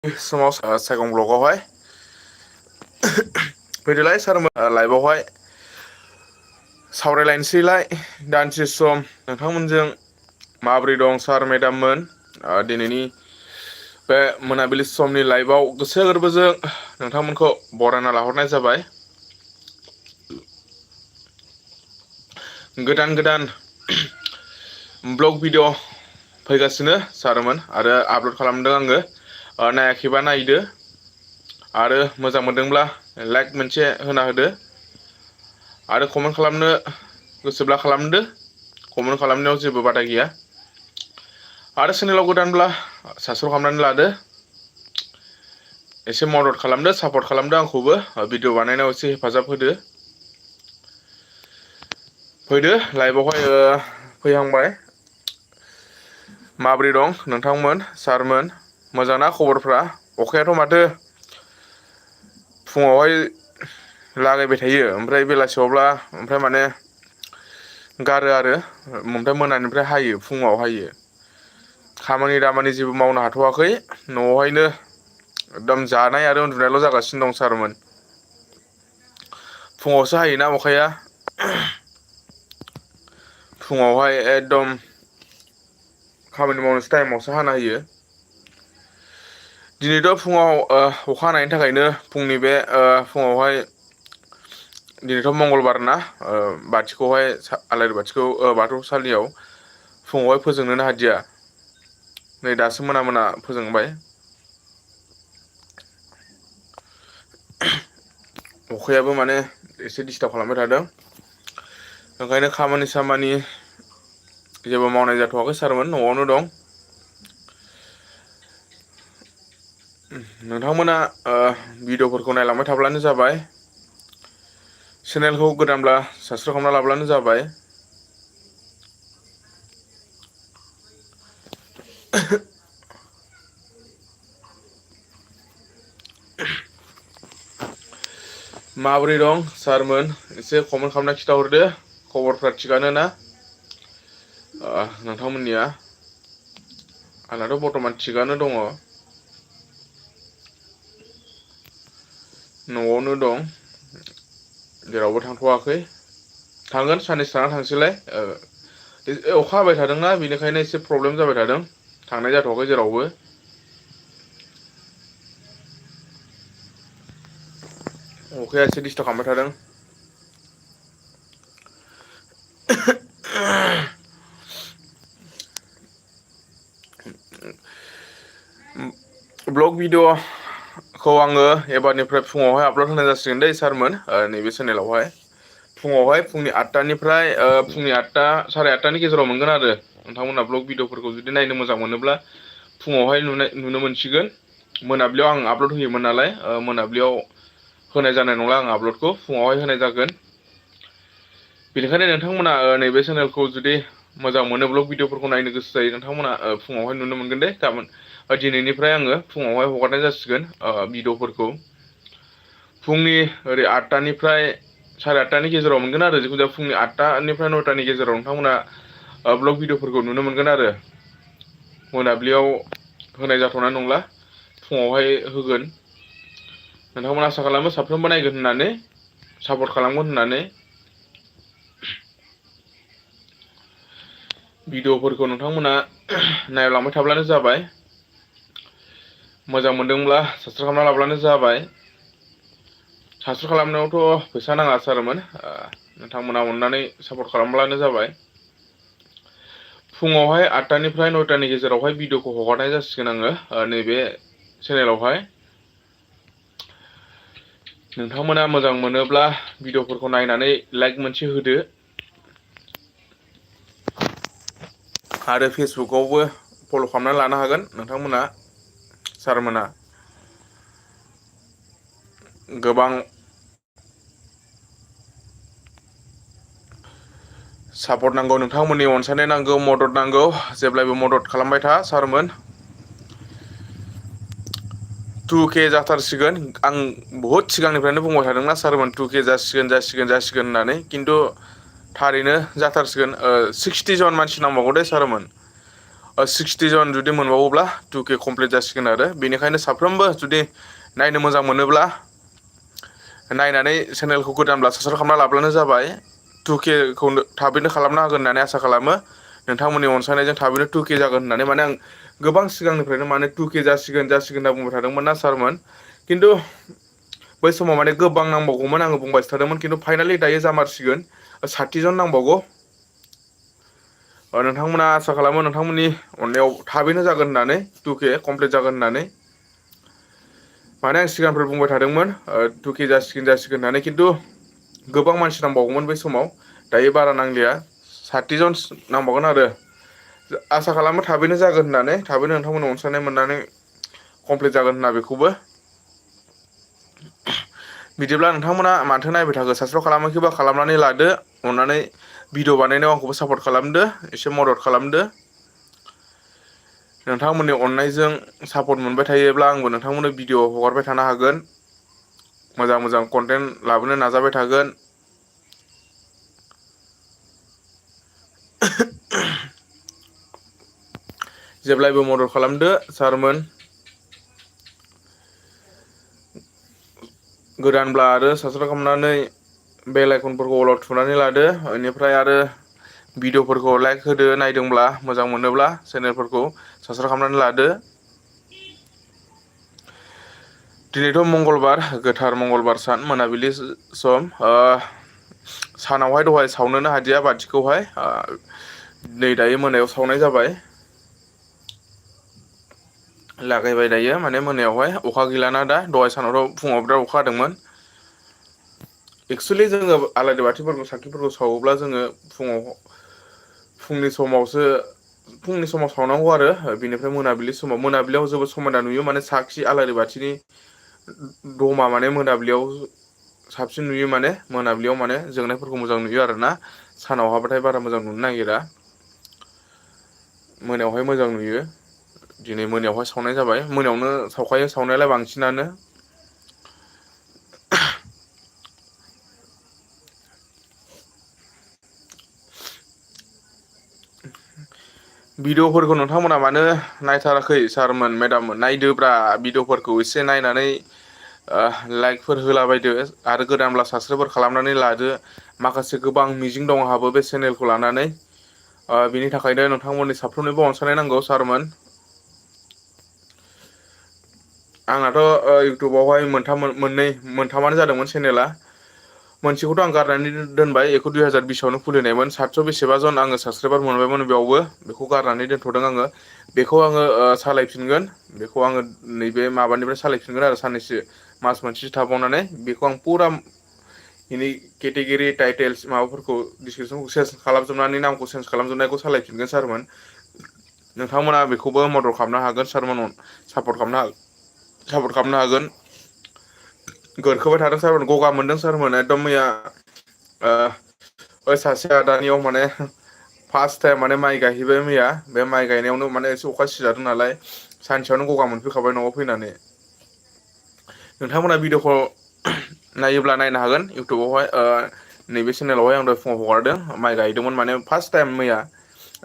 समाव सेकंड ब्लगावहाय फैदोलाय सारमोन लाइभआवहाय सावरायलायनोसैलाय दानसे सम नोंथांमोनजों माबोरै दं सार मेडाममोन दिनैनि बे मोनाबिलि समनि लाइभआव गोसो गोरबोजों नोंथांमोनखौ बरायना लाहरनाय जाबाय। गोदान ब्लग भिडिअ फैगासिनो सारमोन आरो आपल'ड खालामदों आङो। नायाखैबा नायदो आरो मोजां मोनदोंब्ला लाइक मोनसे होना होदो आरो कमेन्ट खालामनो गोसोब्ला खालामदो। कमेन्ट खालामनायाव जेबो बादा गैया आरो चेनेलाव गोदानब्ला साबस्क्राइब खालामनानै लादो। एसे मदद खालामदो, सापर्ट खालामदो आंखौबो भिडिअ बानायनायाव एसे हेफाजाब होदो। फैदो लाइभआवहाय फैहांबाय। माबोरै दं नोंथांमोन सारमोन? मोजांना खबरफ्रा? अखायाथ' माथो फुङावहाय लागायबाय थायो ओमफ्राय बेलासियावब्ला ओमफ्राय माने गारो आरो ओमफ्राय मोनानिफ्राय हायो, फुङाव हायो। खामानि दामानि जेबो मावनो हाथ'वाखै न'आवहायनो एकदम जानाय आरो उन्दुनायल' जागासिनो दं सारमोन। फुङावसो हायोना अखाया। फुङावहाय एकदम खामानि मावनोसै टाइमावसो हाना होयो। दिनैथ' फुङाव अखा हानायनि थाखायनो फुंनि बे फुङावहाय दिनैथ' मंगलबार ना बाथिखौहाय आलारि बाथिखौ बाथौसालियाव फुङावहाय फोजोंनोनो हादिया। नै दासो मोना फोजोंबाय। अखायाबो माने एसे डिस्टार्ब खालामबाय थादों। ओंखायनो खामानि सामानि जेबो मावनाय जाथ'वाखै सारमोन, न'आवनो दं। नोंथांमोना भिडिअ'फोरखौ नायलांबाय थाब्लानो जाबाय। चेनेलखौ गोदानब्ला साबस्क्राइब खालामना लाब्लानो जाबाय। माबोरै दं सारमोन? एसे कमेन्ट खालामना खिन्थाहरदो। खबरफ्रा थिगानो ना नोंथांमोननिया? आंनाथ' बर्थमान थिगानो दङ। न'आवनो दं, जेरावबो थांथ'वाखै। थांगोन साननैसो थाना थांसैलाय। अखा हाबाय थादोंना बेनिखायनो एसे प्रब्लेम जाबाय थादों। थांनाय जाथ'वाखै जेरावबो। अखाया एसे डिस्टार्ब खालामबाय थादों। ब्लग भिडिअ'खौ आङो एबारनिफ्राय फुङावहाय आपल'ड होनाय जासिगोन दै सारमोन नैबे चेनेलावहाय। फुंनि 8टानिफ्राय फुंनि 8टा साराय 8टानि गेजेराव मोनगोन आरो नोंथांमोना ब्लग भिडिअ'फोरखौ जुदि नायनो मोजां मोनोब्ला फुङावहाय नुनो मोनसिगोन। मोनाबिलियाव आं आपल'ड होयोमोन नालाय मोनाबिलियाव होनाय जानाय नंला आं आपल'डखौ, फुङावहाय होनाय जागोन। बेनिखायनो नोंथांमोना नैबे चेनेलखौ जुदि मोजां मोनो, ब्लग भिडिअ'फोरखौ नायनो गोसो जायो, नोंथांमोना फुङावहाय नुनो मोनगोन दे। गाबोन दिनैनिफ्राय आङो फुङावहाय हगारनाय जासिगोन भिडिअ'फोरखौ। फुंनि ओरै 8टानिफ्राय साराय 8टानि गेजेराव मोनगोन आरो जिखुनु जाया फुंनि 8टानिफ्राय 9टानि गेजेराव नोंथांमोना ब्लग भिडिअ'फोरखौ नुनो मोनगोन आरो। मोनाबिलियाव होनाय जाथ'नाय नंला, फुङावहाय होगोन। नोंथांमोना आसा खालामो साफ्रोमबो नायगोन होननानै, सापर्ट खालामगोन होननानै। भिडिअ'फोरखौ नोंथांमोना नायलांबाय थाब्लानो जाबाय। मोजां मोनदोंब्ला साबस्क्राइब खालामना लाब्लानो जाबाय। साबस्क्राइब खालामनायावथ' फैसा नाङा सारमोन, नोंथांमोना अननानै सापर्ट खालामब्लानो जाबाय। फुङावहाय 8टानिफ्राय 9टानि गेजेरावहाय भिडिअ'खौ हगारनाय जासिगोन आङो नैबे चेनेलावहाय। नोंथांमोना मोजां मोनोब्ला भिडिअ'फोरखौ नायनानै लाइक मोनसे होदो। आरो फेसबुकआवबो फल' खालामनानै लानो हागोन नोंथांमोना सारमोना। गोबां सापर्ट नांगौ, नोंथांमोननि अनसायनाय नांगौ, मदद नांगौ। जेब्लायबो मदद खालामबाय था सारमोन। 2K जाथारसिगोन। आं बहुद सिगांनिफ्रायनो बुंबाय थादोंना सारमोन 2K जासिगोन होननानै, खिन्थु थारैनो जाथारसिगोन। 60 जन मानसि नांबावगौ दे सारमोन। 60 जन जुदि मोनबावोब्ला 2K कमप्लिट जासिगोन आरो बेनिखायनो साफ्रोमबो जुदि नायनो मोजां मोनोब्ला नायनानै चेनेलखौ गोदानब्ला साबस्क्राइब खालामना लाब्लानो जाबाय 2Kखौ थाबैनो खालामना होगोन होननानै आसा खालामो नोंथांमोननि अनसायनायजों थाबैनो 2K जागोन होननानै माने आं गोबां सिगांनिफ्रायनो माने 2K जासिगोन होनना बुंबाय थादोंमोन ना सारमोन खिन्थु बै समाव माने गोबां नांबावगौमोन आङो बुंबाय थादोंमोन खिन्थु फाइनालि दायो जामारसिगोन 60 जन नांबावगौ नोंथांमोना आसा खालामो नोंथांमोननि अननायाव थाबैनो जागोन होननानै 2K कमप्लिट जागोन होननानै माने आं सिगांनिफ्राय बुंबाय थादोंमोन 2K जासिगोन होननानै खिन्थु गोबां मानसि नांबावगौमोन बै समाव दायो बारा नांलिया 60 जन नांबावगोन आरो आसा खालामो थाबैनो जागोन होननानै थाबैनो नोंथांमोननि अनसायनाय मोननानै कमप्लिट जागोन होनना बेखौबो बिदिब्ला नोंथांमोना माथो नायबाय थाखो साबस्क्राइब खालामाखैबा खालामनानै लादो अननानै भिडिअ बानायनायाव आंखौबो सापर्ट खालामदो एसे मदद खालामदो नोंथांमोननि अननायजों सापर्ट मोनबाय थायोब्ला आंबो नोंथांमोननो भिडिअ हगारबाय थानो हागोन मोजां मोजां कन्टेन्ट लाबोनो नाजाबाय थागोन जेब्लायबो मदद खालामदो सारमोन गोदानब्ला आरो साबस्क्राइब खालामनानै बेल आइकनफोरखौ अलाव थुनानै लादो बेनिफ्राय आरो भिडिअफोरखौ लाइक होदो नायदोंब्ला मोजां मोनोब्ला चेनेलफोरखौ साबस्क्राइब खालामनानै लादो दिनैथ' मंगलबार गोथार मंगलबार सान मोनाबिलि सम सानावहाय दहाय सावनोनो हादिया बाथिखौहाय नै दायो मोनायाव सावनाय जाबाय लागायबाय दायो माने मोनायावहाय अखा गैलाना दा दहाय सानावथ' फुङाव बिराद अखा हादोंमोन एक्सुवेलि जोङो आलारि बाथिफोरखौ साखिफोरखौ सावोब्ला जोङो फुंनि समाव सावनांगौ आरो बेनिफ्राय मोनाबिलियाव जोबोद समायना नुयो माने साखि आलारि बाथिनि दमा माने मोनाबिलियाव साबसिन नुयो माने मोनाबिलियाव माने जोंनायफोरखौ मोजां नुयो आरोना सानाव हाबाथाय बारा मोजां नुनो नागिरा मोनायावहाय मोजां नुयो दिनै मोनायावहाय सावनाय जाबाय मोनायावनो सावखायो सावनायालाय बांसिनानो भिडिअफोरखौ नोंथांमोना मानो नायथाराखै सारमोन मेदाममोन नायदोब्रा भिडिअफोरखौ एसे नायनानै लाइकफोर होलाबायदो आरो गोदानब्ला साबस्क्राइबफोर खालामनानै लादो माखासे गोबां मिजिं दं आंहाबो बे चेनेलखौ लानानै बिनि थाखायनो नोंथांमोननि साफ्रोमनिबो अनसायनाय नांगौ सारमोन आंनाथ' इउटुबावहाय मोनथामानो जादोंमोन चेनेला मोनसेखौथ' आं गारनानै दोनबाय बेखौ 2020आवनो खुलिनायमोन 700 बेसेबा जन आङो साबसक्राइबार मोनबायमोन बेयावबो बेखौ गारनानै दोनथ'दों आङो बेखौ आङो सालायफिनगोन बेखौ आङो नैबे माबानिफ्राय सालायफिनगोन आरो साननैसो मास मोनसेसो थाबावनानै बेखौ आं फुरा बेनि केटेगरि टाइटेल्स माबाफोरखौ डिसक्रिपसनखौ चेन्ज खालामजोबनानै नामखौ चेन्ज खालामजोबनायखौ सालायफिनगोन सारमोन नोंथांमोना बेखौबो मदद खालामनो हागोन सारमोन सापर्ट खालामनो हागोन गोरखोबाय थादों सारमोन गगा मोनदों सारमोन एकदम मैया सासे आदानियाव माने फार्स्ट टाइम माने माइ गायहैबाय मैया बे माइ गायनायावनो माने एसे अखा सिजादों नालाय सानसेयावनो गगा मोनफैखाबाय न'आव फैनानै नोंथांमोना भिडिअखौ नायोब्ला नायनो हागोन इउटुबावहाय नैबे चेनेलावहाय आं दहाय फुङाव हगारदों माइ गायदोंमोन माने फार्स्ट टाइम मैया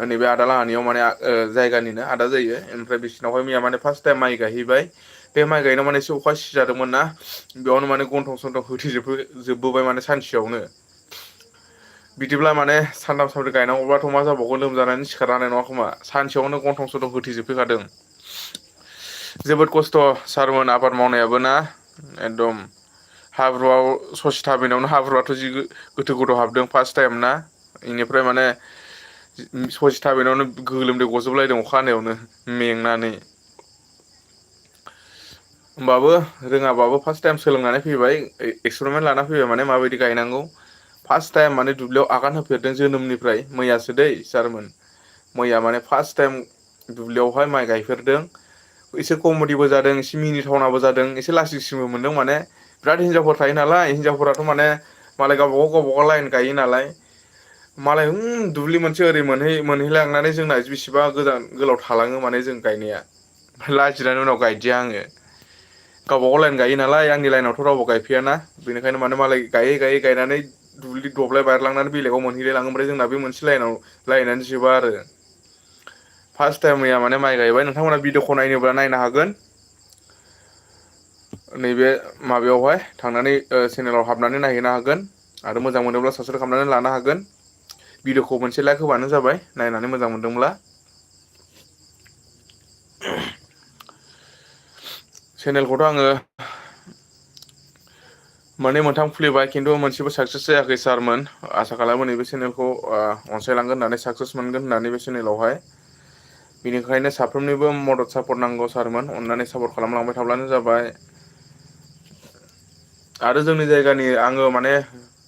नैबे आदा लाहानियाव माने जायगानिनो आदा जायो ओमफ्राय बिसिनावहाय मैया माने फार्स्ट टाइम माइ गायहैबाय बे माइ गायनायाव माने एसे अखा सिजादोंमोन ना बेयावनो माने गन्थं सन्थं होथेजोबबोबाय माने सानसेयावनो बिदिब्ला माने सानथाम सानब्रै गायनांगौब्लाथ' मा जाबावगोन लोमजानानै सिखारनो हानाय नङा खोमा सानसेयावनो गन्थं सन्थं होथेजोबफैखादों जोबोद खस्थ' सारमोन आबाद मावनायाबो ना एकदम हाब्रुआव ससे थाबायनायावनो हाब्रुआथ' जि गोथौ गोथौ हाबदों फार्स्ट टाइम ना बेनिफ्राय माने ससे थाबायनायावनो गोलोमदै गजोबलायदों अखा हानायावनो मेंनानै होमबाबो रोङाबाबो फार्स्ट टाइम सोलोंनानै फैबाय एक्सपेरिमेन्ट लाना फैबाय माने माबायदि गायनांगौ फार्स्ट टाइम माने दुब्लियाव आगान होफेरदों जोनोमनिफ्राय मैयासो दै सारमोन मैया माने फार्स्ट टाइम दुब्लियावहाय माइ गायफेरदों एसे कमेडिबो जादों एसे मिनिथावनाबो जादों एसे लासिं सिंबो मोनदों माने बिराद हिनजावफोर थायो नालाय हिनजावफोराथ' माने मालाय गावबागाव लाइन गायो नालाय मालाय दुब्लि मोनसे ओरै मोनहैलांनानै जोंना बिसिबा गोलाव थालाङो माने जों गायनाया लाजिनानै उनाव गायदिया आङो गावबागाव लाइन गायो नालाय आंनि लाइनावथ' रावबो गायफैयाना बेनिखायनो माने मालाय गायै गायै गायनानै दुब्लि दब्लाय बारलांनानै बेलेगाव मोनहैलाय लाङो ओमफ्राय जोंना बे मोनसे लाइनानो जोबा आरो फार्स्ट टाइम मैया माने माइ गायबाय। नोंथांमोना भिडिअखौ नायनोब्ला नायनो हागोन। नैबे माबायावहाय थांनानै चेनेलाव हाबनानै नायहैनो हागोन आरो मोजां मोनोब्ला साबस्क्राइब खालामनानै लानो हागोन। भिडिअखौ मोनसे लाइक होबानो जाबाय नायनानै मोजां मोनदोंब्ला। चेनेलखौथ' आङो मोननै मोनथाम खुलिबाय खिन्थु मोनसेबो साक्सेस जायाखै सारमोन। आसा खालामो नैबे चेनेलखौ अनसायलांगोन होननानै साक्सेस मोनगोन होननानै बे चेनेलावहाय। बेनिखायनो साफ्रोमनिबो मदद सापर्ट नांगौ सारमोन। अननानै सापर्ट खालामलांबाय थाब्लानो जाबाय। आरो जोंनि जायगानि आङो माने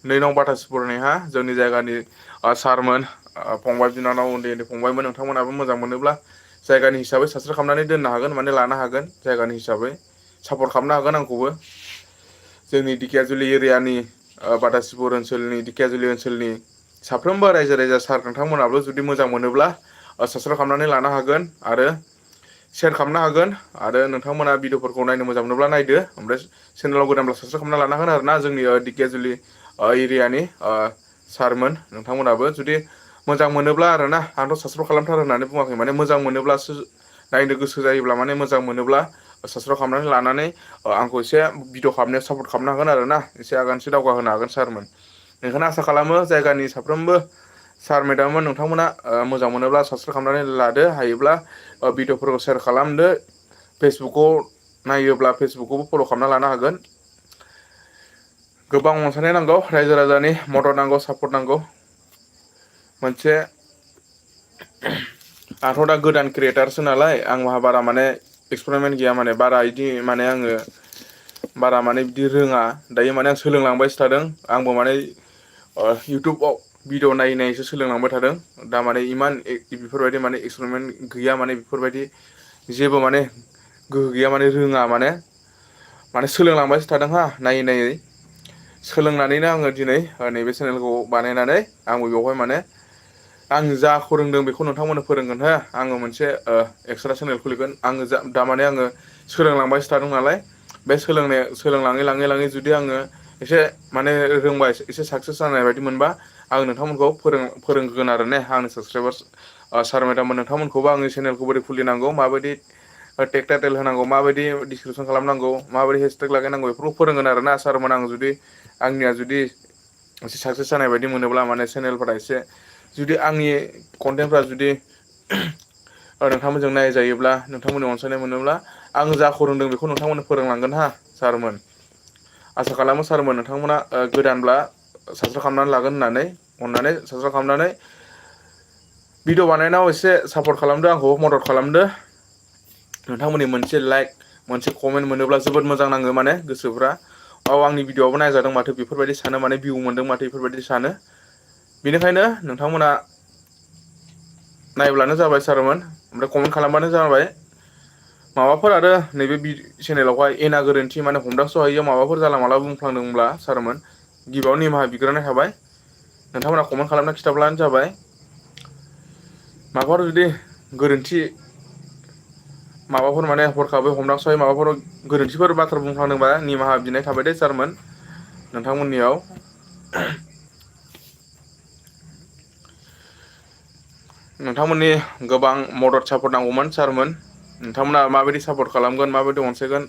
2 नं बाथासिपुरनि जोंनि जायगानि सारमोन, फंबाय बिनानाव उन्दै उन्दै फंबायमोन नोंथांमोनाबो मोजां मोनोब्ला जायगानि हिसाबै साबस्क्राइब खालामनानै दोननो हागोन माने लानो हागोन जायगानि हिसाबै सापर्ट खालामनो हागोन आंखौबो। जोंनि दिखियाजुलि एरियानि बाथासिपुर ओनसोलनि दिखियाजुलि ओनसोलनि साफ्रोमबो रायजो राजा सार नोंथांमोनाबो जुदि मोजां मोनोब्ला साबस्क्राइब खालामनानै लानो हागोन आरो शेयार खालामनो हागोन। आरो नोंथांमोना भिडिअफोरखौ नायनो मोजां मोनोब्ला नायदो। ओमफ्राय चेनेलाव गोदानब्ला साबस्क्राइब खालामना लानो हागोन आरो ना जोंनि दिखियाजुलि एरियानि सारमोन। नोंथांमोनाबो जुदि मोजां मोनोब्ला आरोना, आंथ' साबस्क्राइब खालामथार होननानै बुङाखै माने मोजां मोनोब्लासो नायनो गोसो जायोब्ला माने मोजां मोनोब्ला साबस्क्राइब खालामनानै लानानै आंखौ एसे भिडिअ खालामनायाव सापर्ट खालामनो हागोन आरो ना, एसे आगानसे दावगा होनो हागोन सारमोन। बेखौनो आसा खालामो जायगानि साफ्रोमबो सार मेडाममोन नोंथांमोना मोजां मोनोब्ला साबस्क्राइब खालामनानै लादो। हायोब्ला भिडिअफोरखौ शेयार खालामदो। फेसबुकाव नायोब्ला फेसबुकखौबो फल' खालामना लानो हागोन। गोबां अनसायनाय नांगौ, रायजो राजानि मदद नांगौ, सापर्ट नांगौ। मोनसे आंथ' दा गोदान क्रियेटारसो नालाय आंहा बारा माने एक्सपेरिमेन्ट गैया माने बारा बिदि माने आङो बारा माने बिदि रोङा। दायो माने आं सोलोंलांबायसो थादों। आंबो माने इउटुबाव भिडिअ नायै नायैसो सोलोंलांबाय थादों। दा माने इमान बेफोरबायदि माने एक्सपेरिमेन्ट गैया माने बेफोरबायदि जेबो माने गोहो गैया माने रोङा माने सोलोंलांबायसो थादों नायै नायै। सोलोंनानैनो आङो दिनै नैबे चेनेलखौ बानायनानै आंबो बेवहाय माने आं जाखौ रोंदों बेखौ नोंथांमोननो फोरोंगोन हो। आङो मोनसे एक्सट्रा चेनेल खुलिगोन। आङो दामाने आङो सोलोंलांबायसो थादों नालाय बे सोलोंलाङै लाङै लाङै जुदि आङो एसे माने रोंबा एसे साक्सेस जानाय बायदि मोनबा आं नोंथांमोनखौ फोरोंगोन आरो ने आंनि साबसक्राइबार्स सार मेडाममोन नोंथांमोनखौबो आंनि चेनेलखौ बोरै खुलिनांगौ, माबायदि टेग टाइटेल होनांगौ, माबायदि डिसक्रिपसन खालामनांगौ, माबायदि हेसटेग लागायनांगौ बेफोरखौ फोरोंगोन आरो ना सारमोन। आं जुदि आंनिया जुदि एसे साक्सेस जानाय बायदि मोनोब्ला माने चेनेलफोरा एसे जुदि आंनि कन्टेन्टफ्रा जुदि नोंथांमोनजों नायजायोब्ला नोंथांमोननि अनसायनाय मोनोब्ला आं जाखौ रोंदों बेखौ नोंथांमोननो फोरोंलांगोन सारमोन। आसा खालामो सारमोन नोंथांमोना गोदानब्ला साबस्क्राइब खालामनानै लागोन होननानै। अननानै साबस्क्राइब खालामनानै भिडिअ बानायनायाव एसे सापर्ट खालामदो, आंखौ मदद खालामदो। नोंथांमोननि मोनसे लाइक मोनसे कमेन्ट मोनोब्ला जोबोद मोजां नाङो माने गोसोफ्रा। आंनि भिडिअआबो नायजादों माथो बेफोरबायदि सानो, माने भिउ मोनदों माथो बेफोरबायदि सानो। बेनिखायनो नोंथांमोना नायब्लानो जाबाय सारमोन, ओमफ्राय कमेन्ट खालामबानो जाबाय। माबाफोर आरो नैबे चेनेलावहाय एना गोरोन्थि माने हमदांस हायैयाव माबाफोर जाला माला बुंफ्लांदोंब्ला सारमोन गिबियाव निमाहा बिग्रोनाय थाबाय। नोंथांमोना कमेन्ट खालामना खिथाब्लानो जाबाय। माबाफोर जुदि गोरोन्थि माबाफोर माने हरखाबै हमदांस हायै माबाफोर गोरोन्थिफोर बाथ्रा बुंफ्लांदोंबा निमाहा बिनाय थाबाय दे सारमोन नोंथांमोननियाव। नोंथांमोननि गोबां मदद सापर्ट नांगौमोन सारमोन। नोंथांमोना माबायदि सापर्ट खालामगोन, माबायदि अनसायगोन,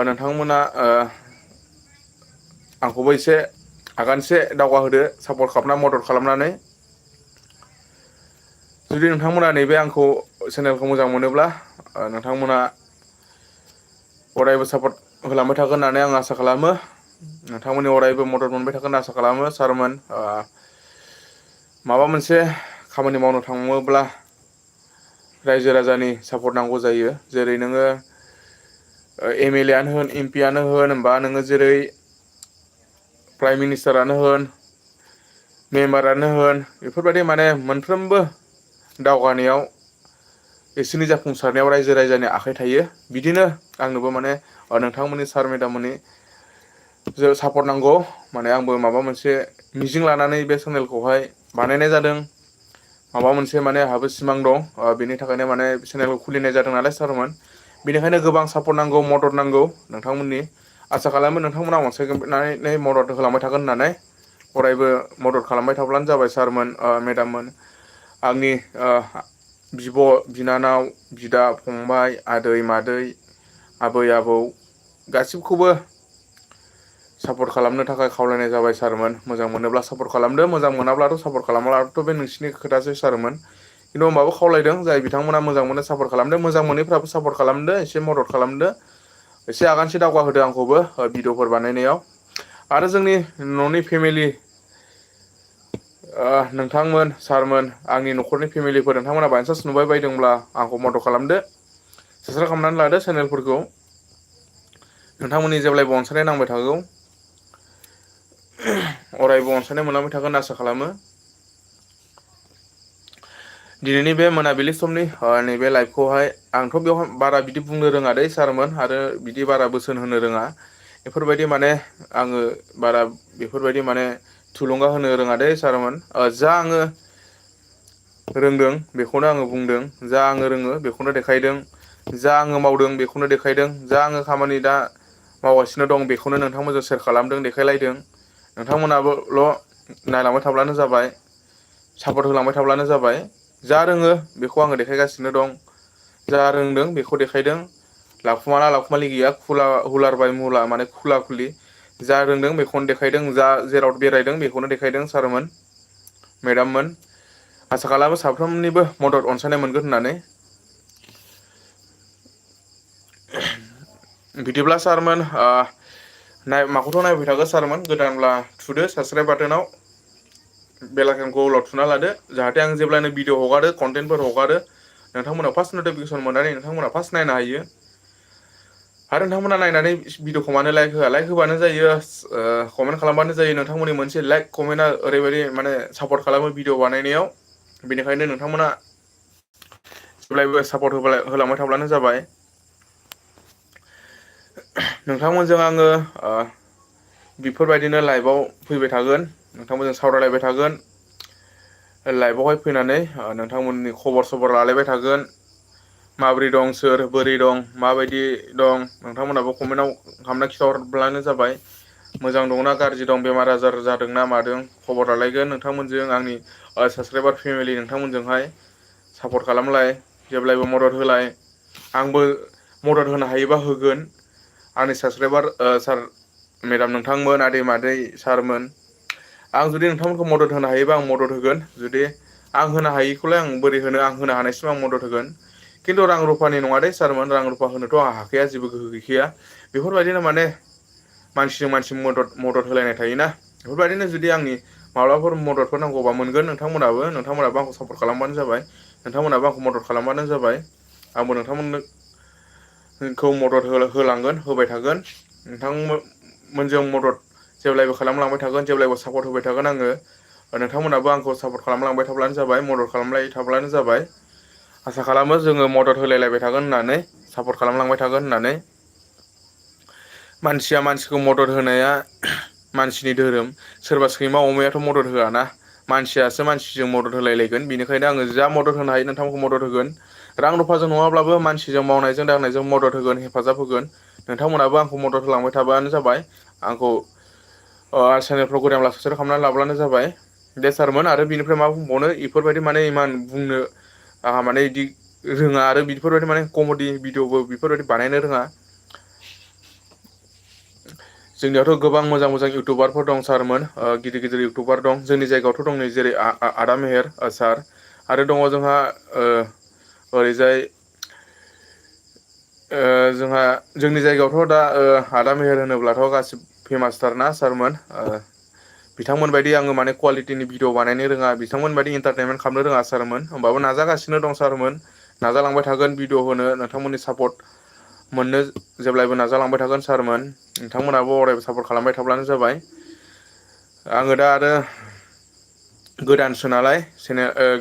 नोंथांमोना आंखौबो एसे आगानसे दावगा होदो सापर्ट खालामना मदद खालामनानै। जुदि नोंथांमोना नैबे आंखौ चेनेलखौ मोजां मोनोब्ला नोंथांमोना अरायबो सापर्ट होलांबाय थागोन होननानै आं आसा खालामो। नोंथांमोननि अरायबो मदद मोनबाय थागोन होनना आसा खालामो सारमोन। माबा मोनसे खामानि मावनो थाङोब्ला रायजो राजानि सापर्ट नांगौ जायो। जेरै नोङो एम एल ए आनो होन, एम पि आनो होन, बा नोङो जेरै प्राइम मिनिस्टारानो होन, मेम्बारानो होन, बेफोरबायदि माने मोनफ्रोमबो दावगानायाव बिसोरनि जाफुंसारनायाव रायजो राजानि आखाइ थायो। बिदिनो आंनोबो माने नोंथांमोननि सार मेडाममोननि सापर्ट नांगौ। माने आंबो माबा मोनसे मिजिं लानानै बे चेनेलखौहाय बानायनाय जादों। माबा मोनसे माने आंहाबो सिमां दं, बेनि थाखायनो माने चेनेलखौ खुलिनाय जादों नालाय सारमोन। बेनिखायनो गोबां सापर्ट नांगौ, मदद नांगौ नोंथांमोननि। आसा खालामो नोंथांमोना अनसायनानै मदद होलांबाय थागोन होननानै। अरायबो मदद खालामबाय थाब्लानो जाबाय सारमोन, मेडाममोन। आंनि बिब' बिनानाव बिदा फंबाय आदै मादै आबै आबौ गासिबखौबो सापर्ट खालामनो थाखाय खावलायनाय जाबाय सारमोन। मोजां मोनोब्ला सापर्ट खालामदो, मोजां मोनाब्लाथ' सापर्ट खालामाब्लाथ' बे नोंसिनि खोथासो सारमोन। खिन्थु होमबाबो खावलायदों, जाय बिथांमोना मोजां मोनो सापर्ट खालामदो, मोजां मोनैफ्राबो सापर्ट खालामदो, एसे मदद खालामदो, एसे आगानसे दावगा होदो आंखौबो भिडिअफोर बानायनायाव। आरो जोंनि न'नि फेमिलि नोंथांमोन सारमोन, आंनि न'खरनि फेमिलिफोर नोंथांमोना बायसान्स नुबाय बायदोंब्ला आंखौ मदद खालामदो, साबस्क्राइब खालामनानै लादो चेनेलफोरखौ। नोंथांमोननि जेब्लायबो अनसायनाय नांबाय थागौ, अरायबो अनसायनाय मोनलांबाय थागोन आसा खालामो। दिनैनि बे मोनाबिलि समनि नैबे लाइभखौहाय आंथ' बेवहाय बारा बिदि बुंनो रोङा दै सारमोन, आरो बिदि बारा बोसोन होनो रोङा। बेफोरबायदि माने आङो बारा बेफोरबायदि माने थुलुंगा होनो रोङा दै सारमोन। जा आङो रोंदों बेखौनो आङो बुंदों, जा आङो रोङो बेखौनो देखायदों, जा आङो मावदों बेखौनो देखायदों, जा आङो खामानि दा मावगासिनो दं बेखौनो नोंथांमोनजों सेयार खालामदों, देखायलायदों। नोंथांमोनाबोल' नायलांबाय थाब्लानो जाबाय, सापर्ट होलांबाय थाब्लानो जाबाय। जा रोङो बेखौ आङो देखायगासिनो दं, जा रोंदों बेखौ देखायदों। लाखुमाला लाखुमालि गैया, हुलार बाय मुला माने खुला खुलि। जा रोंदों बेखौनो देखायदों, जा जेराव बेरायदों बेखौनो देखायदों सारमोन मेडाममोन। आसा खालामो साफ्रोमनिबो मदद अनसायनाय मोनगोन होननानै। बिदिब्ला सारमोन माखौथ' नायबाय थागोन सारमोन, गोदानब्ला थुदो साबस्क्राइब बाटोनाव, बेल आइकनखौ अलाव थुना लादो, जाहाथे आं जेब्लानो भिडिअ हगारो कन्टेन्टफोर हगारो नोंथांमोनाव फार्स्ट नटिफिकेसन मोननानै नोंथांमोना फार्स्ट नायनो हायो। आरो नोंथांमोना नायनानै भिडिअखौ मानो लाइक होआ, लाइक होबानो जायो, कमेन्ट खालामबानो जायो। नोंथांमोननि मोनसे लाइक कमेन्टआ ओरैबायदि माने सापर्ट खालामो भिडिअ बानायनायाव। बेनिखायनो नोंथांमोना जेब्लायबो सापर्ट होलांबाय थाब्लानो जाबाय। नोंथांमोनजों आङो बेफोरबायदिनो लाइभआव फैबाय थागोन, नोंथांमोनजों सावरायलायबाय थागोन। लाइभआवहाय फैनानै नोंथांमोननि खबर सबर लालायबाय थागोन। माबोरै दं, सोर बोरै दं, माबायदि दं, नोंथांमोनाबो कमेन्टआव खालामना खिन्थाहरब्लानो जाबाय। मोजां दंना गाज्रि दं, बेमार आजार जादोंना मादों, खबर लालायगोन नोंथांमोनजों। आंनि साबस्क्राइबार फेमिलि नोंथांमोनजोंहाय सापर्ट खालामलाय, जेब्लायबो मदद होलाय। आंबो मदद होनो हायोबा होगोन। आंनि साबस्क्राइबार सार मेडाम नोंथांमोन, आदै मादै सारमोन, आं जुदि नोंथांमोनखौ मदद होनो हायोबा आं मदद होगोन। जुदि आं होनो हायिखौलाय आं बोरै होनो, आं होनो हानायसिम आं मदद होगोन। खिन्थु रां रुफानि नङा दे सारमोन, रां रुफा होनोथ' आंहा हाखाया, जेबो गोहो गैखाया। बेफोरबायदिनो माने मानसिजों मानसि मदद होलायनाय थायोना, बेफोरबायदिनो जुदि आंनि माब्लाबाफोर मददफोर नांगौबा मोनगोन। नोंथांमोनाबो आंखौ सापर्ट खालामबानो जाबाय, नोंथांमोनाबो आंखौ मदद खालामबानो जाबाय। आंबो नोंथांमोनखौ मदद होलांगोन, होबाय थागोन। नोंथांमोनजों मदद जेब्लायबो खालामलांबाय थागोन, जेब्लायबो सापर्ट होबाय थागोन आङो। नोंथांमोनाबो आंखौ सापर्ट खालामलांबाय थाब्लानो जाबाय, मदद खालामलाय थाब्लानो जाबाय। आसा खालामो जोङो मदद होलायलायबाय थागोन होननानै, सापर्ट खालामलांबाय थागोन होननानै। मानसिया मानसिखौ मदद होनाया मानसिनि धोरोम। सोरबा सैमा अमायाथ' मदद होआना, मानसियासो मानसिजों मदद होलायलायगोन। बेनिखायनो आङो जा मदद होनो हायो नोंथांमोनखौ मदद होगोन। रां रुफाजों नङाब्लाबो मानसिजों मावनायजों दांनायजों मदद होगोन, हेफाजाब होगोन। नोंथांमोनाबो आंखौ मदद होलांबाय थाबानो जाबाय। आंखौ चेनेलफ्राव गोदानब्ला साबस्क्राइब खालामनानै लाब्लानो जाबाय। दे सारमोन, आरो बिनिफ्राय मा बुंबावनो, बेफोरबायदि माने इमान बुंनो आंहा माने बिदि रोङा, आरो बेफोरबायदि माने कमेडि भिडिअबो बेफोरबायदि बानायनो रोङा। जोंनियावथ' गोबां मोजां मोजां इउटुबारफोर दं सारमोन, गिदिर गिदिर इउटुबार दं। जोंनि जायगायावथ' दं नै जेरै आदा मेहेर सार, आरो दङ जोंहा ओरैजाय जोंहा जोंनि जायगायावथ' दा आदा मेहेर होनोब्लाथ' गासिबो फेमासथारना सारमोन। बिथांमोन बायदि आङो माने कुवालिटिनि भिडिअ बानायनो रोङा, बिथांमोन बायदि इन्टारटेनमेन्ट खालामनो रोङा सारमोन। होमबाबो नाजागासिनो दं सारमोन, नाजालांबाय थागोन भिडिअ होनो, नोंथांमोननि सापर्ट मोननो जेब्लायबो नाजालांबाय थागोन सारमोन। नोंथांमोनाबो अरायबो सापर्ट खालामबाय थाब्लानो जाबाय। आङो दा आरो गोदानसो नालाय,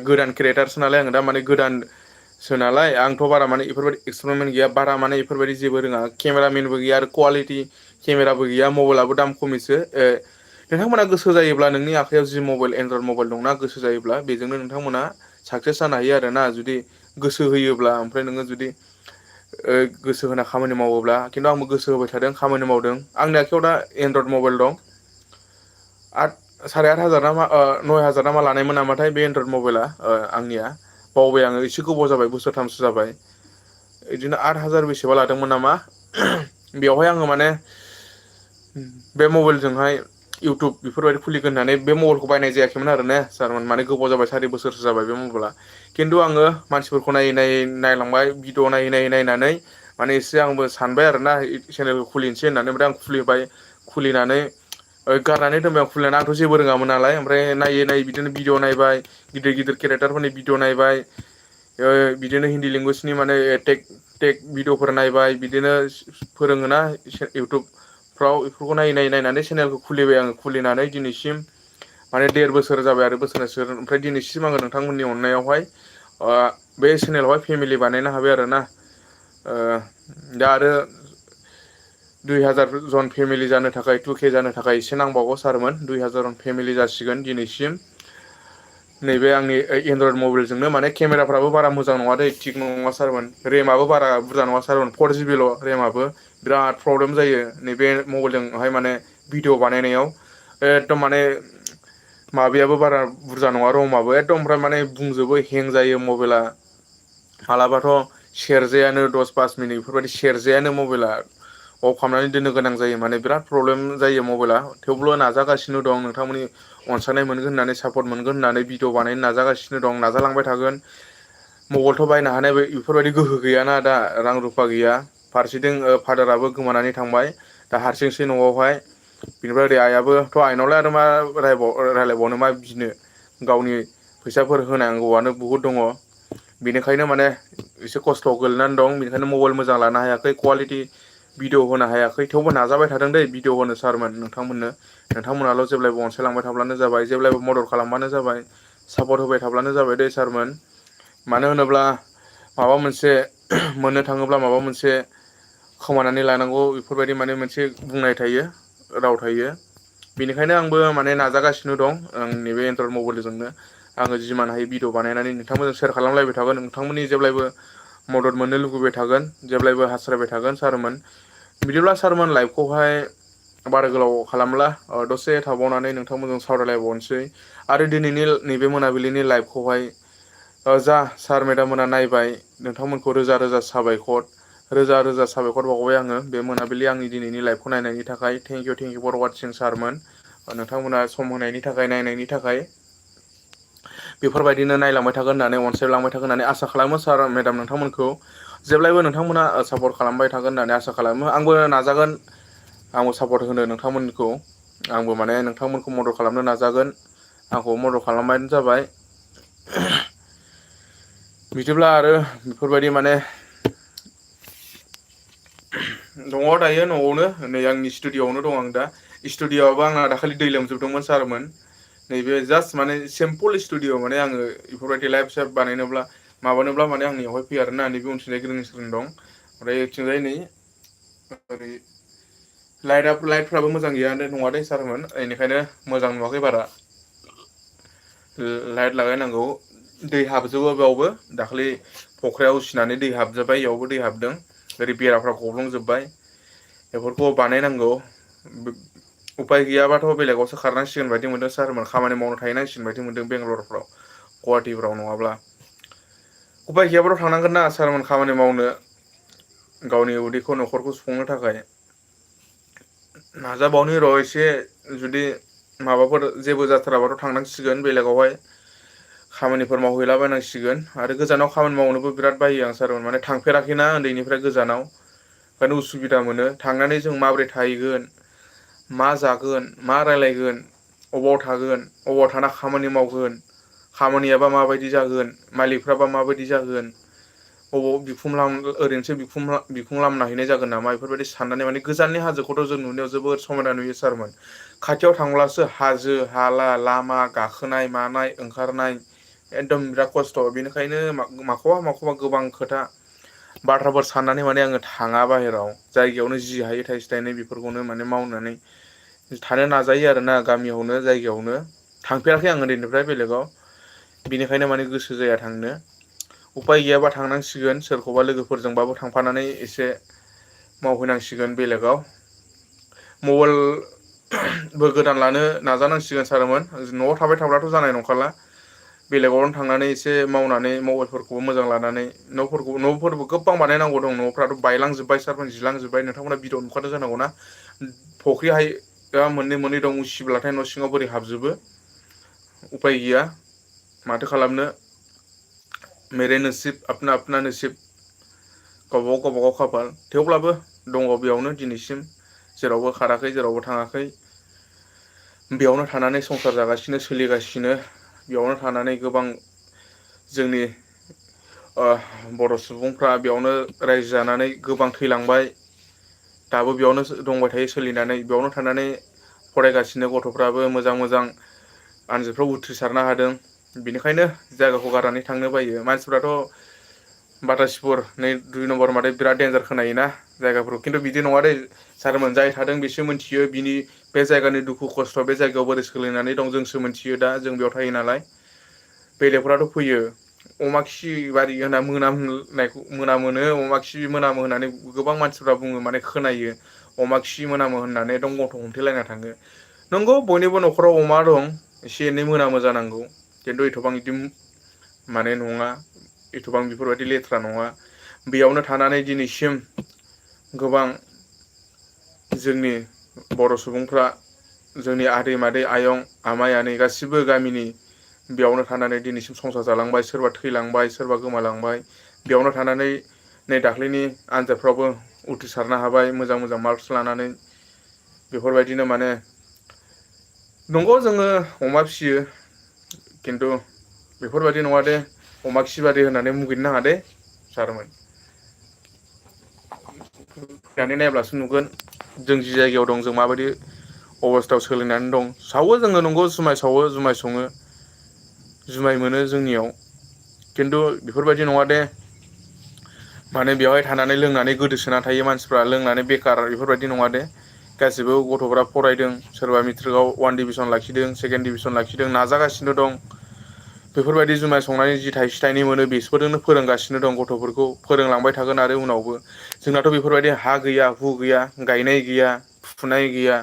गोदान क्रियेटारसो नालाय, आङो दा माने गोदानसो नालाय, आंथ' बारा माने बेफोरबायदि एक्सपेरिमेन्ट गैया, बारा माने बेफोरबायदि जेबो रोङा। केमेरामेनबो गैया, आरो कुवालिटि केमेराबो गैया, मबाइलाबो दाम खमिसो। नोंथांमोना गोसो जायोब्ला, नोंनि आखायाव जि मबाइल एन्ड्रइड मबाइल दंना, गोसो जायोब्ला बेजोंनो नोंथांमोना साक्सेस जानो हायो आरो ना, जुदि गोसो होयोब्ला। ओमफ्राय नोङो जुदि गोसो होना खामानि मावोब्ला, खिन्थु आंबो गोसो होबाय थादों, खामानि मावदों। आंनि आखायाव दा एन्ड्रइड मबाइल दं। 8,500 ना 9,000 ना मा लानायमोन नामाथाय बे एन्ड्रइड मबाइला आंनिया। बावबाय आङो एसे गोबाव जाबाय बोसोरथामसो जाबाय बिदिनो 8,000 बेसेबा लादोंमोन नामा बेवहाय आङो माने बे मबाइलजोंहाय इउटुब बेफोरबायदि खुलिगोन होननानै बे मबाइलखौ बायनाय जायाखैमोन आरो ने सारमोन माने गोबाव जाबाय 4 बोसोरसो जाबाय बे मबाइला खिन्थु आङो मानसिफोरखौ नायै नायै नायलांबाय भिडिअ नायै नायै नायनानै माने एसे आंबो सानबाय आरो ना चेनेलखौ खुलिनोसै होननानै ओमफ्राय आं खुलिबाय खुलिनानै गारनानै दोनबाय आं खुलिनानै आंथ' जेबो रोङामोन नालाय ओमफ्राय नायै नायै बिदिनो भिडिअ नायबाय गिदिर गिदिर केरेक्टारफोरनि भिडिअ नायबाय बिदिनो हिन्दी लेंगुवेजनि माने टेक भिडिअफोर नायबाय बिदिनो फोरोङोना इउटुबफ्राव बेफोरखौ नायै नायै नायनानै चेनेलखौ खुलिबाय आङो खुलिनानै दिनैसिम माने 1.5 बोसोर जाबाय आरो बोसोरसे ओमफ्राय दिनैसिम आङो नोंथांमोननि अननायावहाय बे चेनेलावहाय फेमिलि बानायनो हाबाय आरोना दा आरो 2,000 जन फेमिलि जानो थाखाय 2K जानो थाखाय एसे नांबावगौ सारमोन 2,000 जन फेमिलि जासिगोन दिनैसिम नैबे आंनि एनड्रइड मबाइलजोंनो माने केमेराफ्राबो बारा मोजां नङा दै थिग नङा सारमोन रेमाबो बारा बुरजा नङा सारमोन 4GB रेमाबो बिराद प्रब्लेम जायो नैबे मबाइलजोंहाय माने भिडिअ बानायनायाव एकदम माने माबायाबो बारा बुरजा नङा रमाबो एकदमफ्राय माने बुंजोबो हें जायो मबाइला मालाबाथ' सेरजायानो 10-5 मिनिट बेफोरबायदि सेरजायानो मबाइला अफ खालामनानै दोननो गोनां जायो माने बिराद प्रब्लेम जायो मबाइला थेवबो नाजागासिनो दं नोंथांमोननि अनसायनाय मोनगोन होननानै सापर्ट मोनगोन होननानै भिडिअ बानायनो नाजागासिनो दं नाजालांबाय थागोन मबाइलथ' बायनो हानाय बेफोरबायदि गोहो गैयाना दा रां रुफा गैया फारसेथिं फादाराबो गोमानानै थांबाय दा हारसिंसै न'आवहाय बिनिफ्राय ओरै आइयाबोथ' आइनावलाय आरो मा रायलायबावनो मा बिनो गावनि फैसाफोर होनांगौआनो बुहुद दङ बेनिखायनो माने एसे खस्थ'आव गोलैनानै दं बेनिखायनो मबाइल मोजां लानो हायाखै कुवालिटि भिडिअ होनो हायाखै थेवबो नाजाबाय थादों दै भिडिअ होनो सारमोन नोंथांमोनाल' जेब्लायबो अनसायलांबाय थाब्लानो जाबाय जेब्लायबो मदद खालामबानो जाबाय सापर्ट होबाय थाब्लानो जाबाय दै सारमोन मानो होनोब्ला माबा मोनसे मोननो थाङोब्ला माबा मोनसे खोमानानै लानांगौ बेफोरबायदि माने मोनसे बुंनाय थायो राव थायो बेनिखायनो आंबो माने नाजागासिनो दं आंनि बे एनड्रइड मबाइलजोंनो आङो जिमान हायो भिडिअ बानायनानै नोंथांमोनजों सेयार खालामलायबाय थागोन नोंथांमोननि जेब्लायबो मदद मोननो लुगैबाय थागोन जेब्लायबो हास्थायबाय थागोन सारमोन बिदिब्ला सारमोन लाइफखौहाय बारा गोलाव खालामला दसे थाबावनानै नोंथांमोनजों सावरायलायबावनोसै आरो दिनैनि नैबे मोनाबिलिनि लाइफखौहाय जा सार मेदाम मोना नायबाय नोंथांमोनखौ रोजा रोजा साबायखर रोजा रोजा साबायखर बावबाय आङो बे मोनाबिलि आंनि दिनैनि लाइफखौ नायनायनि थाखाय थेंक इउ फर वाटसिं सारमोन नोंथांमोना सम होनायनि थाखाय नायनायनि थाखाय बेफोरबायदिनो नायलांबाय थागोन होननानै अनसायलांबाय थागोन होननानै आसा खालामो सार मेडाम नोंथांमोनखौ जेब्लायबो नोंथांमोना सापर्ट खालामबाय थागोन होननानै आसा खालामो आंबो नाजागोन आंबो सापर्ट होनो नोंथांमोनखौ आंबो माने नोंथांमोनखौ मदद खालामनो नाजागोन आंखौ मदद खालामबानो जाबाय बिदिब्ला आरो बेफोरबायदि माने दङ दायो न'आवनो नै आंनि स्टुडिअ'आवनो दं आं दा स्टुडिअ'आबो आंना दाखालि दै लोमजोबदोंमोन सारमोन नैबे जास्ट माने सिम्पोल स्टुडिअ माने आङो बेफोरबायदि लाइभ साइभ बानायनोब्ला माबानोब्ला माने आंनियावहाय फैया आरोना नैबे उनथिंजाय ग्रिन स्क्रिन दं ओमफ्राय ओरैथिंजाय नै ओरै लाइटफ्राबो मोजां गैया नङा दे सारमोन बेनिखायनो मोजां नुवाखै बारा लाइट लागायनांगौ दै हाबजोबो बेयावबो दाखालि फख्रियाव उसिनानै दै हाबजोब्बाय बेयावबो दै हाबदों ओरै बेराफ्रा गब्लंजोब्बाय बेफोरखौ बानायनांगौ उफाय गैयाबाथ' बेलेगावसो खारनांसिगोन बायदि मोनदों सारमोन खामानि मावनो थाहैनांसिगोन बायदि मोनदों बेंगालरफ्राव गुवाहाटिफ्राव नङाब्ला उफाय गैयाबाथ' थांनांगोन ना सारमोन खामानि मावनो गावनि उदैखौ न'खरखौ सुफुंनो थाखाय नाजाबावनि र' एसे जुदि माबाफोर जेबो जाथाराबाथ' थांनांसिगोन बेलेगावहाय खामानिफोर मावहैलाबायनांसिगोन आरो गोजानाव खामानि मावनोबो बिराद बायो आं सारमोन माने थांफेराखैना उन्दैनिफ्राय गोजानाव ओंखायनो उसुबिदा मोनो थांनानै जों माबोरै थाहैगोन मा जागोन मा रायलायगोन अबाव थागोन अबाव थाना खामानि मावगोन खामानियाबा माबायदि जागोन मालिकफ्राबा माबायदि जागोन अबाव ओरैनोसो बिखुं लामना हैनाय जागोन नामा बेफोरबायदि साननानै माने गोजाननि हाजोखौथ' जों नुनायाव जोबोद समायना नुयो सारमोन खाथियाव थांब्लासो हाजो हाला लामा गाखोनाय मानाय ओंखारनाय एकदम बिराद खस्थ' बेनिखायनो माखौबा गोबां खोथा बाथ्राफोर साननानै माने आङो थाङा बाहेराव जायगायावनो जि हायो थाइसे थाइनै बेफोरखौनो माने मावनानै थानो नाजायो आरोना गामियावनो जायगायावनो थांफेराखै आं उन्दैनिफ्राय बेलेगाव बिनिखायनो माने गोसो जाया थांनो उफाय गैयाबा थांनांसिगोन सोरखौबा लोगोफोरजोंबाबो थांफानानै एसे मावहैनांसिगोन बेलेगाव मबाइलबो गोदान लानो नाजानांसिगोन सारमोन न'आव थाबाय थाब्लाथ' जानाय नंखाला बेलेगावनो थांनानै एसे मावनानै मबाइलफोरखौबो मोजां लानानै न'फोरबो गोबां बानायनांगौ दं। न'फ्राथ' बायलांजोब्बाय सारमोन जिलांजोब्बाय नोंथांमोना भिडिअ नुखादों जानांगौना फख्रि मोननै दं उसिब्लाथाय न' सिङाव बोरै हाबजोबो उफाय गैया माथो खालामनो मेरे नसिब अपना अपना नसिब गावबागाव खाफाल थेवब्लाबो दङ बेयावनो दिनैसिम जेरावबो खाराखै जेरावबो थाङाखै बेयावनो थानानै संसार जागासिनो सोलिगासिनो बेयावनो थानानै गोबां जोंनि बर' सुबुंफ्रा बेयावनो रायजो जानानै गोबां थैलांबाय दाबो बेयावनो दंबाय थायो सोलिनानै बेयावनो थानानै फरायगासिनो गथ'फ्राबो मोजां आनजादफ्राव उथ्रिसारनो हादों बेनिखायनो जायगाखौ गारनानै थांनो बायो मानसिफ्राथ' बातासिपुर नै 2 नम्बर माथो बिराद देन्जार खोनायोना जायगाफोरखौ खिन्थु बिदि नङा दै सारमोन जाय थादों बिसो मिथियो बिनि बे जायगानि दुखु खस्थ' बे जायगायाव बोरै सोलिनानै दं जोंसो मिथियो दा जों बेयाव थायो नालाय बेलेगफोराथ' फैयो अमा खि बारि होनना मोनामोनो अमा खि मोनामो होननानै गोबां मानसिफ्रा बुङो माने खोनायो अमा खि मोनामो होननानै एकदम गन्थं हमथेलायना थाङो नंगौ बयनिबो न'खराव अमा दं एसे एनै मोनामो जानांगौ खिन्थु एथबां बिदि माने नङा एथबां बेफोरबायदि लेथ्रा नङा बेयावनो थानानै दिनैसिम गोबां जोंनि बर' सुबुंफ्रा जोंनि आदै मादै आयं आमाइ आनै गासिबो गामिनि बेयावनो थानानै दिनैसिम संसार जालांबाय सोरबा थैलांबाय सोरबा गोमालांबाय बेयावनो थानानै नै दाख्लैनि आनजादफ्रावबो उथ्रिसारनो हाबाय मोजां मार्कस लानानै बेफोरबायदिनो माने नंगौ जोङो अमा फिसियो खिन्थु बेफोरबायदि नङा दे अमा खिबारि होननानै मुगैनो नाङा दे सारमोन फैनानै नायब्लासो नुगोन जों जि जायगायाव दं जों माबायदि अबस्थायाव सोलिनानै दं सावो जोङो नंगौ जुमाय सावो जुमाय सङो जुमाय मोनो जोंनियाव खिन्थु बेफोरबायदि नङा दे माने बेवहाय थानानै लोंनानै गोदोसोना थायो मानसिफ्रा लोंनानै बेखार बेफोरबायदि नङा दे गासिबो गथ'फ्रा फरायदों सोरबा मेट्रिकआव 1 डिभिसन लाखिदों 2nd डिभिसन लाखिदों नाजागासिनो दं बेफोरबायदि जुमाय संनानै जि थाइसे थाइनै मोनो बेफोरजोंनो फोरोंगासिनो दं गथ'फोरखौ फोरोंलांबाय थागोन आरो उनावबो जोंनाथ' बेफोरबायदि हा गैया हु गैया गायनाय गैया फुनाय गैया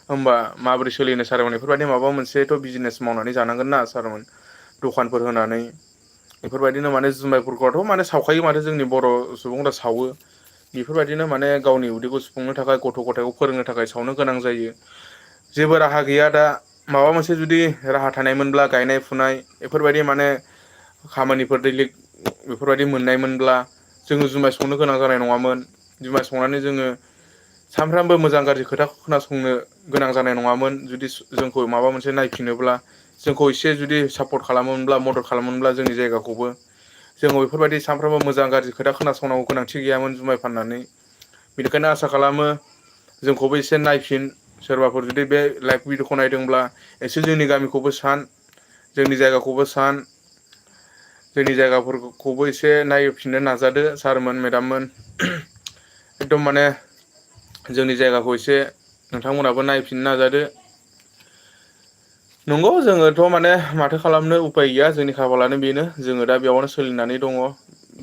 होमबा माबोरै सोलिनो सारमोन बेफोरबायदि माबा मोनसेथ' बिजनेस मावनानै जानांगोन ना सारमोन दखानफोर होनानै बेफोरबायदिनो माने जुमायफोरखौथ' माने सावखायो माथो जोंनि बर' सुबुंफ्रा सावो बेफोरबायदिनो माने गावनि उदैखौ सुफुंनो थाखाय गथ' गथायखौ फोरोंनो थाखाय सावनो गोनां जायो जेबो राहा गैया दा माबा मोनसे जुदि राहा थानायमोनब्ला गायनाय फुनाय बेफोरबायदि माने खामानिफोर दैलिग बेफोरबायदि मोननायमोनब्ला जोङो जुमाय संनो गोनां जानाय नङामोन जुमाय संनानै जोङो सानफ्रामबो मोजां गाज्रि खोथा खोनासंनो गोनां जानाय नङामोन जुदि जोंखौ माबा मोनसे नायफिनोब्ला जोंखौ एसे जुदि सापर्ट खालामोमोनब्ला मदद खालामोमोनब्ला जोंनि जायगाखौबो जोङो बेफोरबायदि सानफ्रामबो मोजां गाज्रि खोथा खोनासंनांगौ गोनांथि गैयामोन जुमाय फाननानै बेनिखायनो आसा खालामो जोंखौबो एसे नायफिन सोरबाफोर जुदि बे लाइभ भिडिअखौ नायदोंब्ला एसे जोंनि गामिखौबो सान जोंनि जायगाखौबो सान जोंनि जायगाफोरखौबो एसे नायफिननो नाजादो सारमोन मेडाममोन एकदम माने जोंनि जायगाखौ एसे नोंथांमोनहाबो नायफिननो नाजादो नंगौ जोङोथ' माने माथो खालामनो उफाय गैया जोंनि खाफालानो बेनो जोङो दा बेयावनो सोलिनानै दङ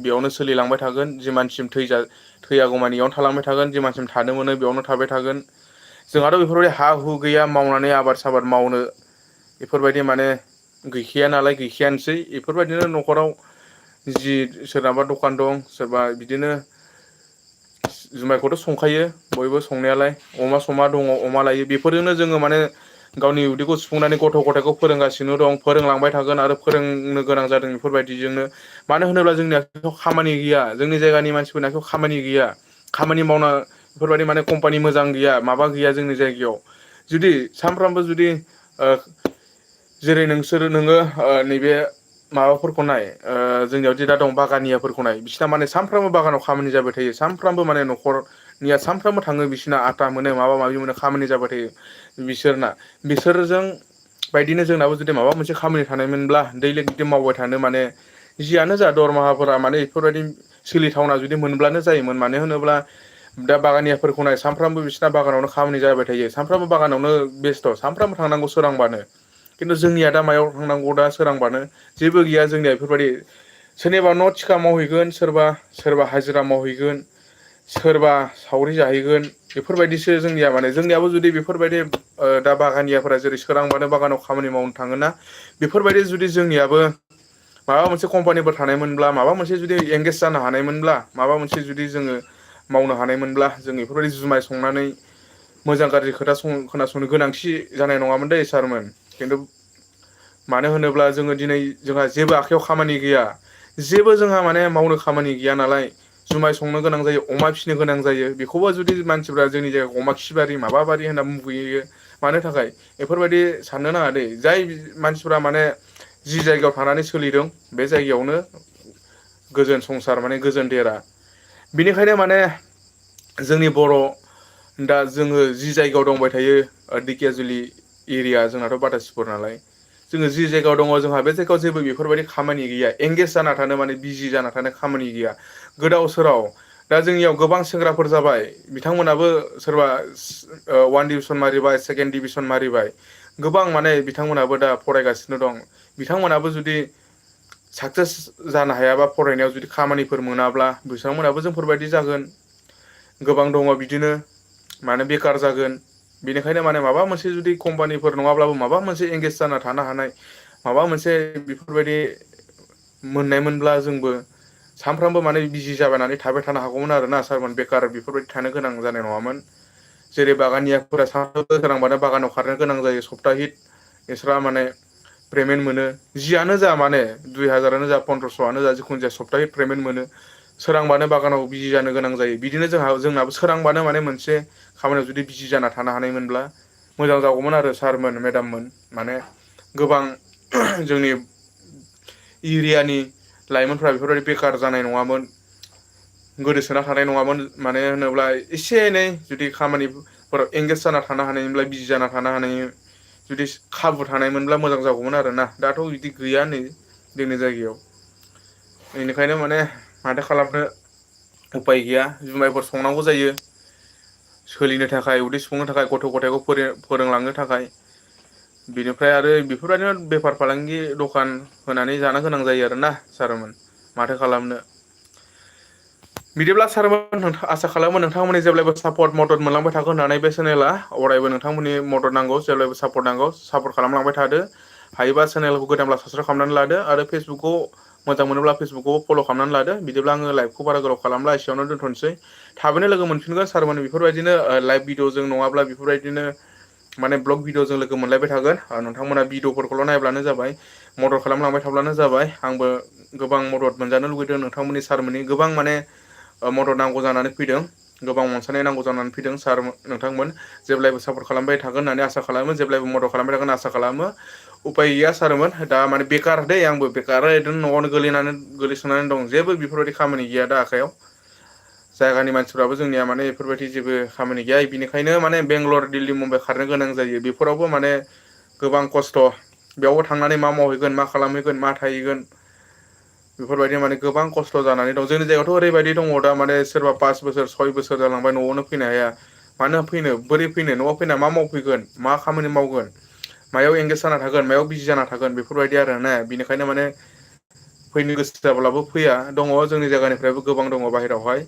बेयावनो सोलिलांबाय थागोन जिमानसिम थैयागौमानि बेयावनो थालांबाय थागोन जिमानसिम थानो मोनो बेयावनो थाबाय थागोन जोंहाथ' बेफोरबायदि हा हु गैया मावनानै आबाद साबाद मावनो बेफोरबायदि माने गैखाया नालाय गैखायानोसै बेफोरबायदिनो न'खराव जि सोरनाबा दखान दं सोरबा बिदिनो जुमायखौथ' संखायो बयबो संनायालाय अमा समा दङ अमा लायो बेफोरजोंनो जोङो माने गावनि उदैखौ सुफुंनानै गथ' गथायखौ फोरोंगासिनो दं फोरोंलांबाय थागोन आरो फोरोंनो गोनां जादों बेफोरबायदिजोंनो मानो होनोब्ला जोंनि आखायाव खामानि गैया जोंनि जायगानि मानसिफोरनि आखायाव खामानि गैया खामानि मावना बेफोरबायदि माने कम्पानि मोजां गैया माबा गैया जोंनि जायगायाव जुदि सानफ्रामबो जुदि जेरै नोङो नैबे माबाफोरखौ नाय जोंनियाव दा दं बागानियाफोरखौ नाय बिसिना माने सानफ्रामबो बागानाव खामानि जाबाय थायो सानफ्रामबो माने न'खरनिया सानफ्रामबो थाङो बिसिना आटा मोनो माबा माबि मोनो खामानि जाबाय थायो बिसोरजों बायदिनो जोंनाबो जुदि माबा मोनसे खामानि थानायमोनब्ला दैलिग बिदि मावबाय थानो माने जियानो जा दरमाहाफोरा माने बेफोरबायदि सोलिथावना जुदि मोनब्लानो जायोमोन मानो होनोब्ला दा बागानियाफोरखौ नाय सानफ्रामबो बिसिना बागानावनो खामानि जाबाय थायो सानफ्रामबो बागानावनो बेस्थ' सानफ्रामबो थांनांगौ सोरांबानो खिन्थु जोंनिया दा मायाव थांनांगौ दा सोरांबानो जेबो गैया जोंनिया बेफोरबायदि सोरनिबा न' थिखा मावहैगोन सोरबा हाजिरा मावहैगोन सोरबा सावरि जाहैगोन बेफोरबायदिसो जोंनिया माने जोंनियाबो जुदि बेफोरबायदि दा बागानियाफोरा जेरै सोरांबानो बागानाव खामानि मावनो थाङोना बेफोरबायदि जुदि जोंनियाबो माबा मोनसे कम्पानिफोर थानायमोनब्ला माबा मोनसे जुदि एंगेज जानो हानायमोनब्ला माबा मोनसे जुदि जोङो मावनो हानायमोनब्ला जों बेफोरबायदि जुमाय संनानै मोजां गाज्रि खोथा खोनासंनो गोनांथि जानाय नङामोन दै सारमोन। खिन्थु मानो होनोब्ला जोङो दिनै जोंहा जेबो आखायाव खामानि गैया जेबो जोंहा माने मावनो खामानि गैया नालाय जुमाय संनो गोनां जायो अमा फिसिनो गोनां जायो बेखौबो जुदि मानसिफ्रा जोंनि जायगायाव अमा खिबारि माबाबारि होनना मुगैयो मानो थाखाय बेफोरबायदि साननो नाङा दै जाय मानसिफ्रा माने जि जायगायाव थानानै सोलिदों बे जायगायावनो गोजोन संसार माने गोजोन देरा बेनिखायनो माने जोंनि बर' दा जोङो जि जायगायाव दंबाय थायो दिकियाजुलि एरिया जोंनाथ' बाटासपुर नालाय जोङो जि जायगायाव दङ जोंहा बे जायगायाव जेबो बेफोरबायदि खामानि गैया एंगेज जाना थानो माने बिजि जाना थानो खामानि गैया गोदाव सोराव दा जोंनियाव गोबां सेंग्राफोर जाबाय बिथांमोनाबो सोरबा वान डिभिसन मारिबाय सेकेन्ड डिभिसन मारिबाय गोबां माने बिथांमोनाबो दा फरायगासिनो दं बिथांमोनाबो जुदि साक्सेस जानो हायाबा फरायनायाव जुदि खामानिफोर मोनाब्ला बिथांमोनाबो जोंफोरबायदि जागोन गोबां दङ बिदिनो माने बेखार जागोन बेनिखायनो माने माबा मोनसे जुदि कम्पानिफोर नङाब्लाबो माबा मोनसे एंगेज जाना थानो हानाय माबा मोनसे बेफोरबायदि मोननायमोनब्ला जोंबो सानफ्रामबो माने बिजि जाबायनानै थाबाय थानो हागौमोन आरोना सारमोन बेखार बेफोरबायदि थानो गोनां जानाय नङामोन जेरै बागानियाफोरा सानफ्रोमबो सोरांबानो बागानाव खारनो गोनां जायो सप्ताहित बिस्रा माने पेमेन्ट मोनो जियानो जा माने 2000 जा 1500 जा जिखुनु जाया सप्ताहि पेमेन्ट मोनो सोरांबानो बागानाव बिजि जानो गोनां जायो बिदिनो जोंनाबो सोरांबानो माने मोनसे खामानियाव जुदि बिजि जाना थानो हानायमोनब्ला मोजां जागौमोन आरो सारमोन मेदाममोन माने गोबां जोंनि एरियानि लाइमोनफ्रा बेफोरबायदि बेखार जानाय नङामोन गोदोसोना थानाय नङामोन मानो होनोब्ला एसे एनै जुदि खामानिफोराव एंगेज जाना थानो हानायमोनब्ला बिजि जाना थानो हानाय जुदि खाबु थानायमोनब्ला मोजां जागौमोन आरोना दाथ' बिदि गैया नै जोंनि जायगायाव बेनिखायनो माने माथो खालामनो उफाय गैया जुमायफोर संनांगौ जायो सोलिनो थाखाय उदै सुफुंनो थाखाय गथ' गथायखौ फोरोंलांनो थाखाय बेनिफ्राय आरो बेफोरबायदिनो बेफार फालांगि दखान होनानै जानो गोनां जायो आरोना सारमोन माथो खालामनो बिदिब्ला सारमोन आसा खालामो नोंथांमोननि जेब्लायबो सापर्ट मदद मोनलांबाय थागोन होननानै बे चेनेला अरायबो नोंथांमोननि मदद नांगौ जेब्लायबो सापर्ट नांगौ सापर्ट खालामलांबाय थादो हायोबा चेनेलखौ गोदानब्ला साबसक्राइब खालामनानै लादो आरो फेसबुकखौ मोजां मोनोब्ला फेसबुकखौ फल' खालामनानै लादो बिदिब्ला आङो लाइभखौ बारा गोलाव खालामला एसेयावनो दोनथ'नोसै थाबैनो लोगो मोनफिनगोन सारमोन बेफोरबायदिनो लाइभ भिडिअ'जों नङाब्ला बेफोरबायदिनो माने ब्लग भिडिअ'जों लोगो मोनलायबाय थागोन नोंथांमोना भिडिअ'फोरखौल' नायब्लानो जाबाय मदद खालामलांबाय थाब्लानो जाबाय आंबो गोबां मदद मोनजानो लुुबैदों नोंथांमोननि सारमोननि गोबां माने मदद नांगौ जानानै फैदों गोबां अनसायनाय नांगौ जानानै फैदों सार नोंथांमोन जेब्लायबो सापर्ट खालामबाय थागोन होननानै आसा खालामो जेब्लायबो मदद खालामबाय थागोन आसा खालामो उफाय गैया सारमोन दा माने बेखार दै आंबो बेखार ओरैनो न'आवनो गोलैसोनानै दं जेबो बेफोरबायदि खामानि गैया दा आखायाव जायगानि मानसिफ्राबो जोंनिया माने बेफोरबायदि जेबो खामानि गैया बिनिखायनो माने बेंगलर दिल्ली मुम्बाइ खारनो गोनां जायो बेफोरावबो माने गोबां खस्थ' बेयावबो थांनानै मा मावहैगोन मा खालामहैगोन मा थाहैगोन बेफोरबायदि माने गोबां खस्थ' जानानै दं जोंनि जायगायावथ' ओरैबायदि दङ दा माने सोरबा 5 बोसोर 6 बोसोर जालांबाय न'आवनो फैनो हाया मानो फैनो बोरै फैनो न'आव फैना मा मावफैगोन मा खामानि मावगोन मायाव एंगेज जाना थागोन मायाव बिजि जाना थागोन बेफोरबायदि आरो ना बेनिखायनो माने फैनो गोसो जाब्लाबो फैया दङ जोंनि जायगानिफ्रायबो गोबां दङ बाहेरायावहाय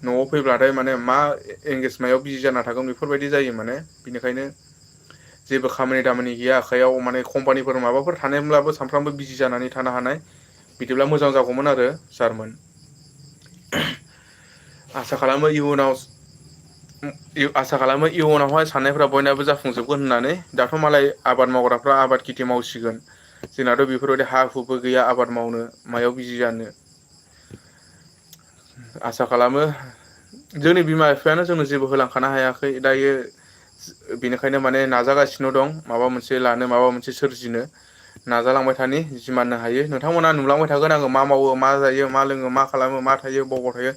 न'आव फैब्लाथाय माने मा एंगेज मायाव बिजि जाना थागोन बेफोरबायदि जायो माने बिनिखायनो जेबो खामानि दामानि गैया आखायाव माने कम्पानिफोर माबाफोर थानायब्लाबो सानफ्रामबो बिजि जानानै थानो हानाय बिदिब्ला मोजां जागौमोन आरो सारमोन आसा खालामो इयुनावहाय साननायफ्रा बयनाबो जाफुंजोबगोन होननानै दाथ' मालाय आबाद मावग्राफ्रा आबाद खेथि मावसिगोन जोंनाथ' बेफोरबायदि हा हुबो गैया आबाद मावनो मायाव बिजि जानो आसा खालामो जोंनि बिमा बिफायानो जोंनो जेबो होलांखानो हायाखै दायो बेनिखायनो माने नाजागासिनो दं माबा मोनसे लानो माबा मोनसे सोरजिनो नाजालांबाय थानि जिमाननो हायो नोंथांमोना नुलांबाय थागोन आङो मा मावो मा जायो मा लोङो मा खालामो मा थायो बबाव थायो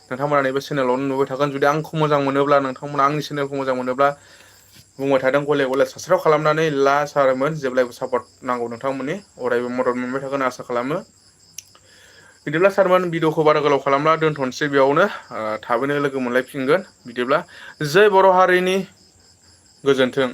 नोंथांमोना नैबे चेनेलावनो नुबाय थागोन जुदि आंखौ मोजां मोनोब्ला नोंथांमोना आंनि चेनेलखौ मोजां मोनोब्ला बुंबाय थादों गले गले साबसक्राइब खालामनानै ला सारमोन जेब्लायबो सापर्ट नांगौ नोंथांमोननि अरायबो मदद मोनबाय थागोन आसा खालामो बिदिब्ला सारमोन भिडिअखौ बारा गोलाव खालामला दोनथ'नोसै बेयावनो थाबैनो लोगो मोनलायफिनगोन बिदिब्ला जै बर' हारिनि गोजोन्थों।